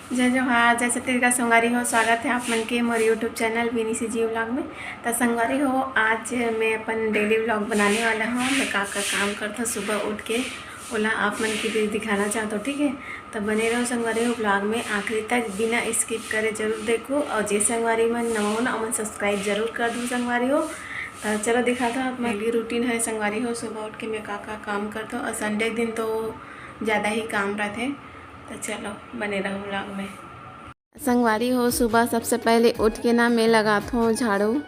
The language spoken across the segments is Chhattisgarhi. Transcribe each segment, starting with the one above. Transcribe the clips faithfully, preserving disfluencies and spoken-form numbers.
जय जोहार, जय छत्तीसगढ़ संगवारी हो। स्वागत है आप मन के मोर YouTube चैनल विनी सी जी व्लॉग में। तो संगवारी हो, आज मैं अपन डेली व्लॉग बनाने वाला हूँ। मैं का का काम करता हूँ सुबह उठ के, ओला आप मन के भी दिखाना चाहता हूँ, ठीक है? तो बने रहो संगवारी हो व्लॉग में आखिरी तक, बिना स्किप करे जरूर देखो। और जे संगवारी मन नवा हो ना, ओमन सब्सक्राइब जरूर कर दो संगवारी हो। तो चलो दिखाता हूँ आप मन डेली रूटीन है संगवारी हो, सुबह उठ के मैं का का काम करता हूँ। और संडे के दिन तो ज़्यादा ही काम रहते, तो चलो बने रहो व्लॉग में। संगवारी हो, सुबह सबसे पहले उठ के ना मैं लगाथों झाड़ू।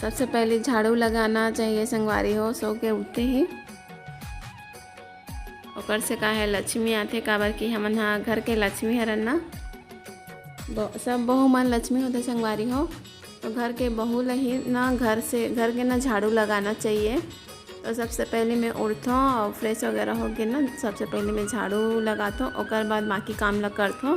सबसे पहले झाड़ू लगाना चाहिए संगवारी हो, सो के उठते ही। ओकर से का है, लक्ष्मी आथे, काबर कि हमन हा घर के लक्ष्मी हरन ना। ब-, सब बहू मन लक्ष्मी होथे संगवारी हो। तो घर के बहू ल ही ना घर से, घर के ना झाड़ू लगाना चाहिए। तो सबसे पहले मैं उठथों और फ्रेश वगैरह होके ना सबसे पहले मैं झाड़ू लगाथों, ओकर बाद बाकी काम ला करथों।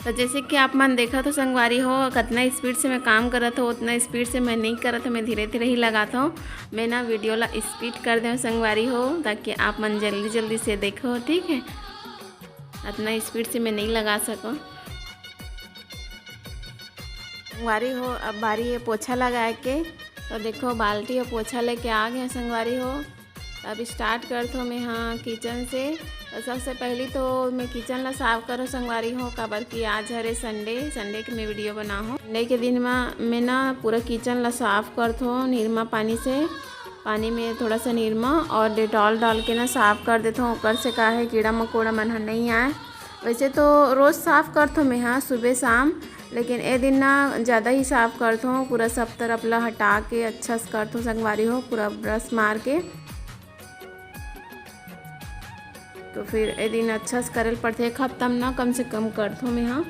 तो जैसे कि आप मन देखत हो संगवारी हो, कितना स्पीड से मैं काम करत हो, उतना स्पीड से मैं नहीं करत हो, मैं धीरे धीरे ही लगात हूँ। मैं ना वीडियो ला स्पीड कर दें संगवारी हो, ताकि आप मन जल्दी जल्दी से देखो, ठीक है? इतना स्पीड से मैं नहीं लगा सकूँ। संगवारी हो, अब बारी है पोछा लगाए के। तो देखो, बाल्टी और पोछा लेके आ गए संगवारी हो। तो अब स्टार्ट करथों मैं हाँ किचन से। तो सबसे पहली तो मैं किचन ला साफ करो संगवारी हो, काबर कि आज हरे संडे, संडे के मैं वीडियो बना हूँ। संडे के दिन में मैं ना पूरा किचन ला साफ करथों निरमा पानी से। पानी में थोड़ा सा निरमा और डेटॉल डाल के ना साफ कर देथों। ओकर से का है, कीड़ा मकोड़ा मन ह नहीं आए। वैसे तो रोज़ साफ करथों मैं हाँ सुबह शाम, लेकिन ए दिन ना ज़्यादा ही साफ करथों। पूरा सब तरफ ला हटा के अच्छा से करथों संगवारी हो, पूरा ब्रश मार के। तो फिर ए दिन अच्छा से करे ल पड़थे, एक हफ्ता में ना कम से कम करथों मैं हाँ।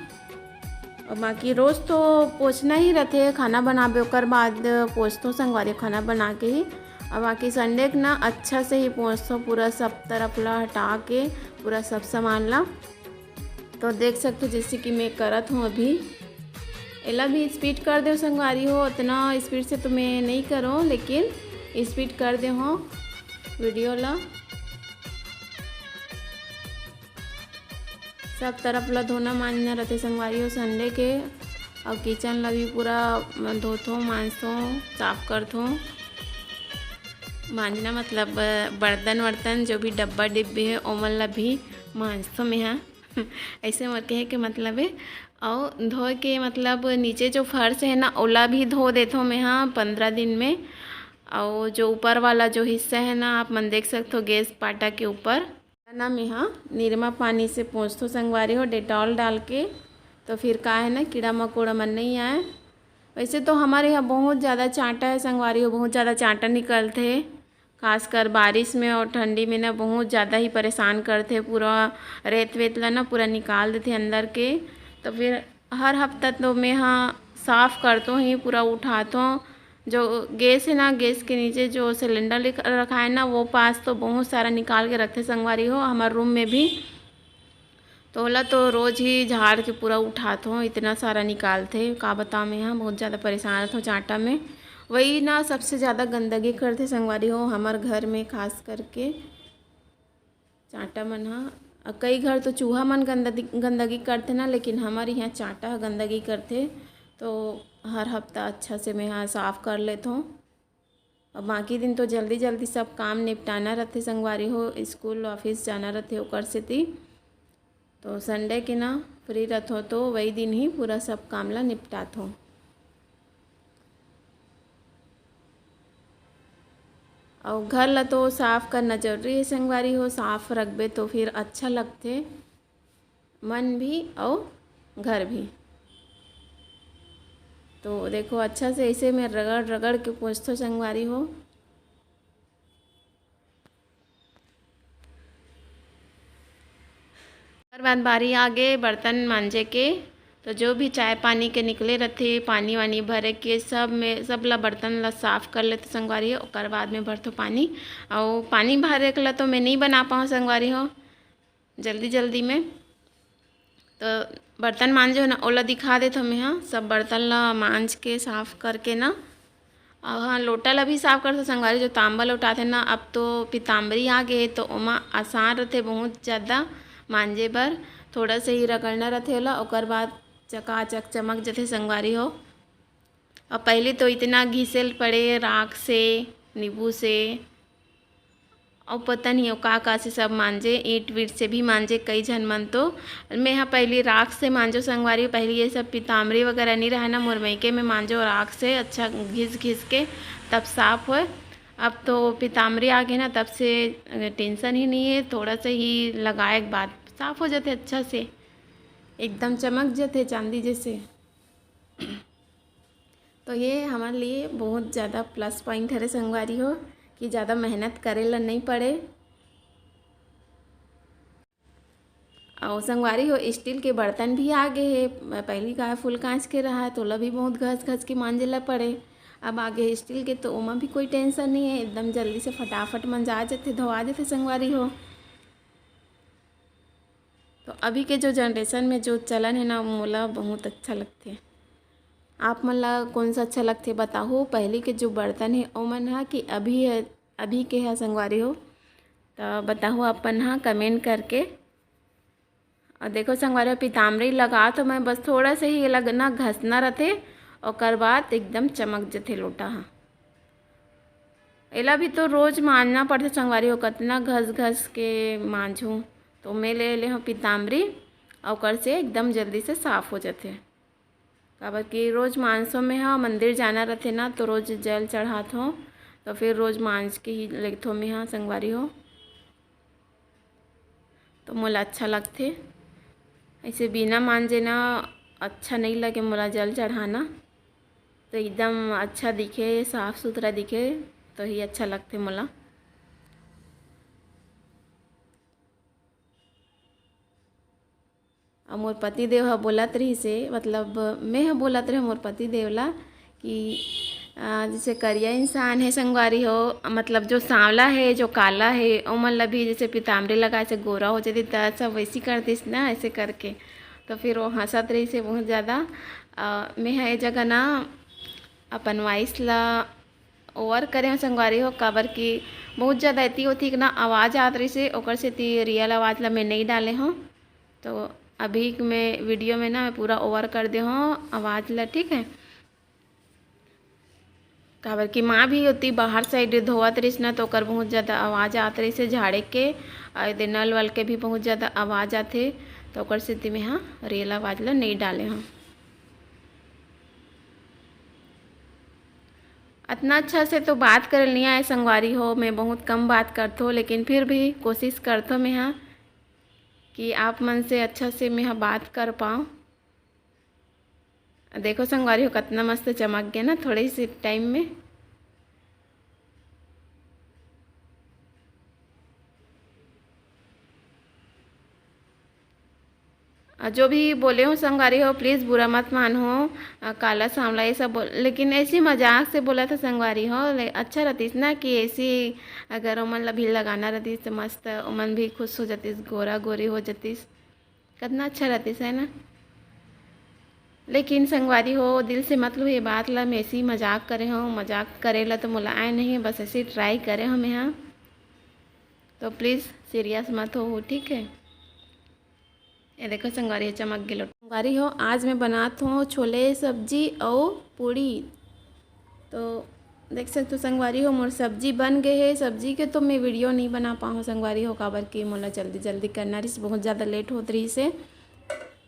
और बाकी रोज़ तो पोछना ही रहथे, खाना बनाबे ओकर बाद पोछथों संगवारी, खाना बना के ही। और बाकी संडे के ना अच्छा से ही पोछथों, पूरा सब तरफ ला हटा के, पूरा सब सामान ला। तो देख सकते हो, जैसे कि मैं करत हूँ अभी, एला भी स्पीड कर दे संगवारी हो। उतना स्पीड से तो मैं नहीं करूँ, लेकिन स्पीड कर दे हो वीडियो ला। सब तरफ ला धोना मांजना रहते संगवारी हो संडे के। और किचन ला भी पूरा धोथों, मांजथों, साफ करथों, मांजना मतलब बर्तन वर्तन जो भी डब्बा डिब्बी है, ओमन ला भी मांजथों मैं हाँ। ऐसे मोर कहे के मतलब है। और धोए के मतलब नीचे जो फर्श है ना, ओला भी धो देथों मैं हाँ पंद्रह दिन में। और जो ऊपर वाला जो हिस्सा है ना, आप मन देख सकते हो गैस पाटा के ऊपर ना, मैं हाँ निरमा पानी से पोंछथों संगवारी हो, डेटॉल डाल के। तो फिर का है ना, कीड़ा मकोड़ा मन नहीं आए। वैसे तो हमारे यहाँ बहुत ज़्यादा चांटा है संगवारी हो, बहुत ज़्यादा चांटा निकलथे, खासकर बारिश में और ठंडी में ना बहुत ज़्यादा ही परेशान करथे। पूरा रेत वेत ला ना पूरा निकाल देथे अंदर के। तो फिर हर हफ्ता तो मैं हाँ साफ करथों ही, पूरा उठाथों। जो गैस है ना, गैस के नीचे जो सिलेंडर लिख रखा है ना, वो पास तो बहुत सारा निकाल के रखथे संगवारी हो, हमारे रूम में भी। तो ओला तो रोज ही झाड़ के पूरा उठाथों, इतना सारा निकालथे, का बताओ मैं हाँ बहुत ज़्यादा परेशान रहथों चांटा में। वही ना सबसे ज़्यादा गंदगी करथे संगवारी हो हमार घर में, खास करके चांटा मन ह। अ, कई घर तो चूहा मन गंदगी, गंदगी करथे ना, लेकिन हमारे यहाँ चांटा ह गंदगी करथे। तो हर हफ्ता अच्छा से मैं यहाँ साफ कर लेथों। अब बाकी दिन तो जल्दी जल्दी सब काम निपटाना रहथे संगवारी हो, स्कूल ऑफिस जाना रहथे ओकर सेती। तो संडे के ना फ्री रहथों, तो वही दिन ही पूरा सब काम ला निपटाथों। अउ घर ला तो साफ करना जरूरी है संगवारी हो, साफ रखबे तो फिर अच्छा लगथे मन भी अउ घर भी। तो देखो, अच्छा से ऐसे में रगड़ रगड़ के पोंछथों संगवारी हो। ओकर बाद बारी आगे बर्तन मांजे के। तो जो भी चाय पानी के निकले रहथे, पानी वानी भरे के, सब में, सब ला बर्तन ला साफ कर लेथे संगवारी हो। ओकर बाद में भरथों पानी। अउ पानी भरे के ला तो मैं नहीं बना पाऊँ संगवारी हो जल्दी जल्दी में। तो बर्तन मांजे हो ना, ओला दिखा देथों मैं हाँ, सब बर्तन ला मांज के साफ करके ना। अउ हाँ, लोटा ला भी साफ करथों संगवारी, जो तांबा लोटा आथे ना, अब तो पीताम्बरी आ गे हे, तो ओमा आसान रथे बहुत ज़्यादा मांजे बर। थोड़ा से ही रगड़ना रथे ओला, ओकर बाद चकाचक चमक जथे संगवारी हो। अउ पहली तो इतना घिसे ल पड़े राख से, नींबू से, अउ पता नहीं वो का का से सब मांजे, ईंट वींट से भी मांजे कई झन मन तो। मैं हा पहली राख से मांजों संगवारी, पहली ये सब पीताम्बरी वगैरह नहीं रहे ना, मोर मइके में मांजों राख से अच्छा घिस घिस के, तब साफ होए। अब तो पीताम्बरी आ गे ना, तब से टेंशन ही नहीं है, थोड़ा सा ही लगाए के बाद साफ हो जाथे अच्छा से, एकदम चमक जाथे चांदी जैसे। तो ये हमारे लिए बहुत ज़्यादा प्लस पॉइंट हरे संगवारी हो, कि ज़्यादा मेहनत करे ला नहीं पड़े। अउ संगवारी हो, स्टील के बर्तन भी आ गे हे। पहली का फूल कांच के रहा, तो ओला भी बहुत घस घस के मांजे ला पड़े। अब आ गे स्टील के, तो ओमा भी कोई टेंशन नहीं है, एकदम जल्दी से फटाफट मंजा जथे, धोआ जथे संगवारी हो। तो अभी के जो जनरेशन में जो चलन है ना, मोला बहुत अच्छा लगथे। आप मन ला कौन सा अच्छा लगथे बताहू, पहली के जो बर्तन है ओमन हा कि अभी है, अभी के है संगवारी हो, तो बताहू अपन हा कमेंट करके। अउ देखो संगवारी हो, पीताम्बरी लगात हों मैं, बस थोड़ा से ही एला ना घसना रथे, ओकर बाद एकदम चमक जथे लोटा हा। एला भी तो रोज मांजना पड़थे संगवारी हो, कतना घस घस के मांजहूँ। तो मैं ले ले हूँ पीताम्बरी, अउ ओकर से एकदम जल्दी से साफ हो जाथे। काबर कि रोज मांजथों मैं हा, मंदिर जाना रथे ना, तो रोज जल चढ़ात हों, तो फिर रोज मांज के ही लेगथों मैं हा संगवारी हो, तो मोला अच्छा लगथे। ऐसे बिना मांजे ना अच्छा नहीं लगे मोला जल चढ़ाना, तो एकदम अच्छा दिखे, साफ सुथरा दिखे, तो ही अच्छा लगथे मोला। अउ मोर पति देव ह बोलत रहिस हे, मतलब मैं ह बोलत रहे मोर पति देव ला कि अ, जैसे करिया इंसान है संगवारी हो, मतलब जो सांवला है, जो काला है, ओमन ला भी जैसे पीताम्बरी लगाए से गोरा हो जाती, त सब वैसी कर दिस ना, ऐसे करके। तो फिर वो हंसत रहिस हे बहुत ज़्यादा। अ, मैं ह ए जगह ना अपन वॉइस ला ओवर करे हों संगवारी हो, काबर कि बहुत ज़्यादा एती ओती के ना आवाज़ आत रहिस हे, ओकर सेती रियल आवाज़ ला मैं नहीं डाले हों। तो अभी मैं वीडियो में ना मैं पूरा ओवर कर दे हों आवाज़ ला, ठीक है। काबर कि माँ भी ओती बाहर साइड धोवत रहिस ना, तो ओकर बहुत ज़्यादा आवाज़ आत रहिस हे झाड़े के, अउ एदे नल वल के भी बहुत ज़्यादा आवाज़ आथे, तो ओकर सेती मैं हा रियल आवाज़ ला नहीं डाले हों। अतना अच्छा से तो बात करे नहीं आए संगवारी हो, मैं बहुत कम बात करथों, लेकिन फिर भी कोशिश करथों मैं हा कि आप मन से अच्छा से मैं हा बात कर पाऊँ। देखो संगवारी हो, कतना मस्त चमक गया ना थोड़े से टाइम में। अ, जो भी बोले हों संगवारी हो, प्लीज बुरा मत मानहू। अ, काला सांवला ये सब बोल, लेकिन ऐसी मजाक से बोला था संगवारी हो, ले-, अच्छा रहतीस ना कि ऐसी अगर ओमन ला भी लगाना रहतीस तो मस्त ओमन भी खुश हो जातीस, गोरा गोरी हो जातीस, कितना अच्छा रहतीस, है ना। लेकिन संगवारी हो, दिल से मत लो ये बात ला, मैं ऐसी मजाक करे हों, मजाक करे ला तो मोला आए नहीं, बस ऐसी ट्राई करे हों मैं हा। तो प्लीज सीरियस मत हो, ठीक है। ये देखो संगवारी हो, चमक गे लोटा। संगवारी हो, आज मैं बनात हों छोले सब्जी अउ पूड़ी। तो देख सकथो संगवारी हो, मोर सब्जी बन गे हे। सब्जी के तो मैं वीडियो नहीं बना पाहूँ संगवारी हो, काबर कि मोला जल्दी जल्दी करना रहिस, बहुत ज़्यादा लेट होत रहिस हे।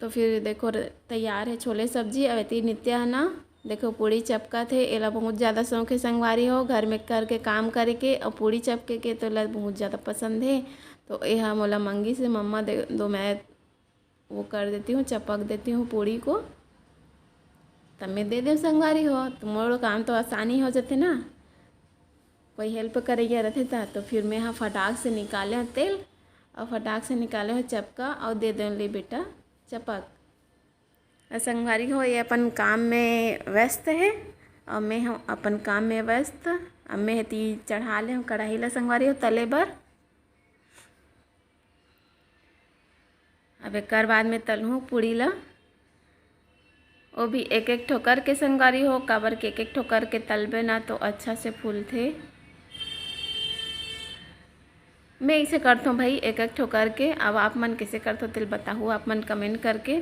तो फिर देखो र-, तैयार है छोले सब्जी। अउ एती नित्या है ना, देखो पूड़ी चपकत हे, एला बहुत ज़्यादा शौक हे संगवारी हो, घर में करके काम करे के अउ पूड़ी चपके के, तो एला बहुत ज़्यादा पसंद हे। तो एहा मोला मंगिस हे, "मम्मा दे दो, मैं वो कर देती हूँ, चपक देती हूँ पूड़ी को, तब मैं दे दें संगवारी हो।" तो मोर काम तो आसानी हो जाथे ना, कोई हेल्प करइया रहथे ता। तो फिर मैं हा फटाक से निकाले हूँ तेल, अउ फटाक से निकाले हूँ चपका, अउ दे दें, "ले बेटा, चपक।" अउ संगवारी हो, ये अपन काम में व्यस्त हे, अउ मैं हूँ अपन काम में व्यस्त। अब मैं एती चढ़ा ले हूँ कढ़ाई ला संगवारी हो तले बर। अब एकर बाद में तलहूँ पूड़ी ला। वो भी एक एक ठो करके संगवारी हो, काबर के एक एक ठो करके तलबे ना तो अच्छा से फूलथे। मैं इसे करथों भाई एक एक ठो करके। अब आप मन कैसे करथो तेल बताहू आप मन कमेंट करके।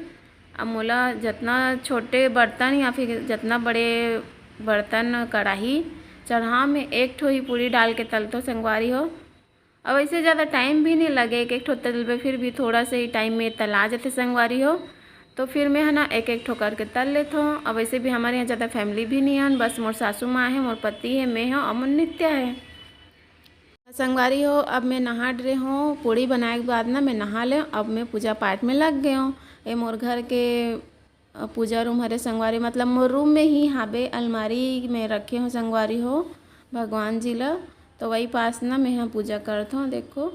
अब मोला जितना छोटे बर्तन या फिर जितना बड़े बर्तन कढ़ाई चढ़ा में एक ठो ही पूरी डाल के तलथों संगवारी हो। अब ऐसे ज़्यादा टाइम भी नहीं लगे, एक एक ठो तलबे फिर भी थोड़ा से ही टाइम में तला जाते संगवारी हो। तो फिर मैं है ना एक एक ठो करके तल लेथों। अब वैसे भी हमारे यहाँ ज़्यादा फैमिली भी नहीं है, बस मोर सासू माँ है, मोर पति है, मैं हूँ और मोर नित्या है। संगवारी हो, अब मैं नहा डरे हूँ। पूड़ी बनाए के बाद ना मैं नहा ले, अब मैं पूजा पाठ में लग गए हूँ। ये मोर घर के अ, पूजा रूम हरे संगवारी, मतलब मोर रूम में ही हाबे, अलमारी में रखे हूँ संगवारी हो भगवान जी ला। तो वही पास ना मैं यहाँ पूजा करत हूँ। देखो,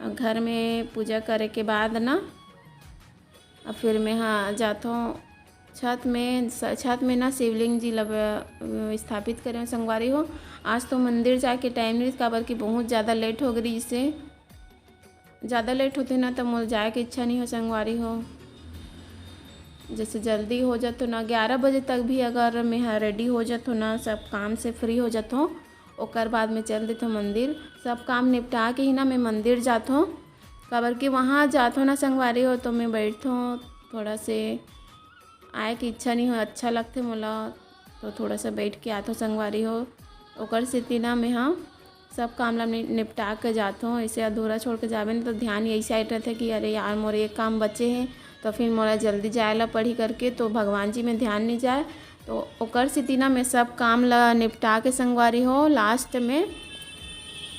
अ, घर में पूजा करे के बाद ना अब फिर मैं यहाँ जात हूँ छत में। स- छत में ना शिवलिंग जी ला ब- स्थापित करे हूँ संगवारी हो। आज तो मंदिर जाके टाइम नहीं, काबर कि बहुत ज़्यादा लेट हो गई, जिससे ज़्यादा लेट होथे ना, तो मोर जाए के इच्छा नहीं हो संगवारी हो। जैसे जल्दी हो जात हो ना, ग्यारह बजे तक भी अगर मैं ह रेडी हो जात हो ना, सब काम से फ्री हो जात हो, ओकर बाद में चल देत हो मंदिर। सब काम निपटा के ही ना मैं मंदिर जात हो, काबर कि वहाँ जात हो ना संगवारी हो, तो मैं बैठत हो थोड़ा से आए के इच्छा नहीं हो, अच्छा लगथे मोला, तो थोड़ा सा बैठ के आथो संगवारी हो। ओकर सेती ना मैं ह सब काम ला नि-, निपटा के जाथो। ऐसे अधूरा छोड़ के जाबे ना, तो ध्यान यही साइड रहथे कि अरे यार, मोर एक काम बचे हे, तो फिर मोला जल्दी जाए ला पड़ही करके, तो भगवान जी में ध्यान नहीं जाए। तो ओकर सेती ना मैं सब काम ला निपटा के संगवारी हो, लास्ट में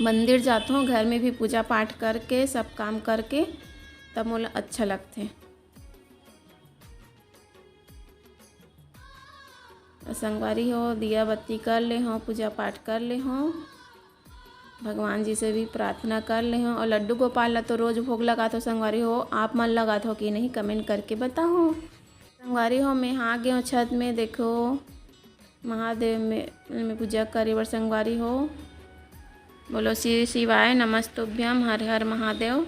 मंदिर जाथो, घर में भी पूजा पाठ करके, सब काम करके, तब मोला अच्छा लगथे। संगवारी हो, दिया बत्ती कर ले हो, पूजा पाठ कर ले हो, भगवान जी से भी प्रार्थना कर ले हो। और लड्डू गोपाल ला तो रोज भोग लगात हो संगवारी हो, आप मन लगात हो कि नहीं, कमेंट करके बताओ। संगवारी हो, मैं आ गए हो छत में, देखो महादेव में, में पूजा करे बर संगवारी हो। बोलो श्री शिवाय नमस्तुभ्यम हर हर महादेव।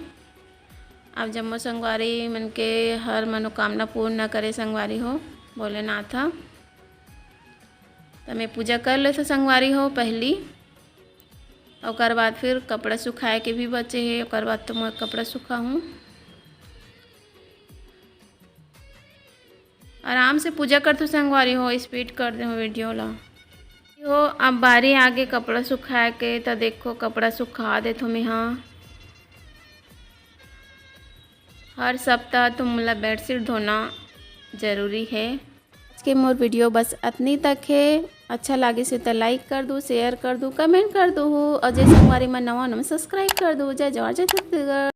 आप जम्मो संगवारी मन के हर मनोकामना पूर्ण करे संगवारी हो भोलेनाथ ह। त मैं पूजा कर लेथो संगवारी हो पहली, ओकर बाद फिर कपड़ा सुखाए के भी बचे हे, ओकर बाद तो मैं कपड़ा सुखाहूँ। आराम से पूजा करथो संगवारी हो, स्पीड कर दे हो वीडियो ला। हो, अब बारी आगे कपड़ा सुखाए के, त देखो कपड़ा सुखा देथो मेहा। हर सप्ताह तो मोला बेडशीट धोना जरूरी है। आज के मोर वीडियो बस अतनी तक है। अच्छा लागिस हे त लाइक कर दू, शेयर कर दू, कमेंट कर दू हो, और जे संगवारी मन नवा नवा सब्सक्राइब कर दू। जय जोहार, जय छत्तीसगढ़।